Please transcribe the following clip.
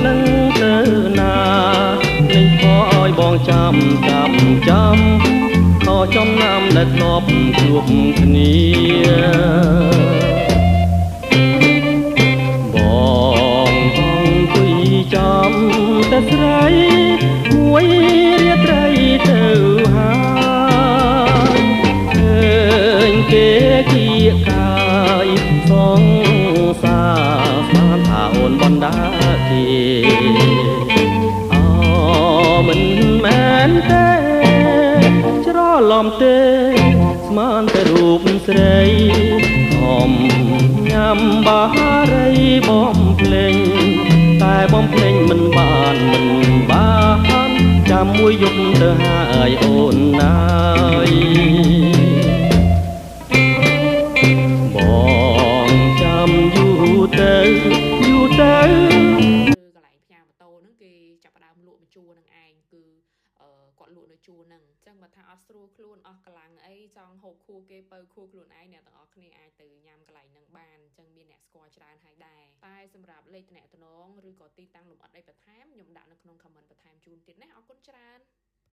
លឹងទៅណា លេងខឲ្យបងចាំចាំចាំ ខចំណាំដែលធ្លាប់ជួបគ្នា បងអង្គុយចាំតែស្រីមួយរាត្រីទៅហើយ ឃើញគេគៀកាយសងសា ស្មានថាអូនបណ្ដាគេ អោមិនមែនទេ ច្រឡំទេ ស្មានតែរូបស្រី ខំញ៉ាំបារីបំភ្លេង តែបំភ្លេងមិនបានមិនបាន ចាំមួយយប់ទៅហើយអូនណាយ បងចាំយូរទៅយូរទៅ គឺកន្លែងផ្ញើម៉ូតូហ្នឹង គេចាប់ផ្ដើមលក់មួយជួរនឹងឯង គឺគាត់លក់នៅជួរហ្នឹង។ អញ្ចឹងបើថាអត់ស្រួលខ្លួន អស់កម្លាំងអី ចង់ហូបខួគេពៅខួខ្លួនឯង អ្នកទាំងអស់គ្នាអាចទៅញ៉ាំកន្លែងហ្នឹងបាន។ អញ្ចឹងមានអ្នកស្គាល់ច្រើនហើយដែរ។ តែសម្រាប់លេខតំណែងឬក៏ទីតាំងលម្អិតអីបន្ថែម ខ្ញុំដាក់នៅក្នុង comment បន្ថែមជូនទៀតណា។ អរគុណច្រើន។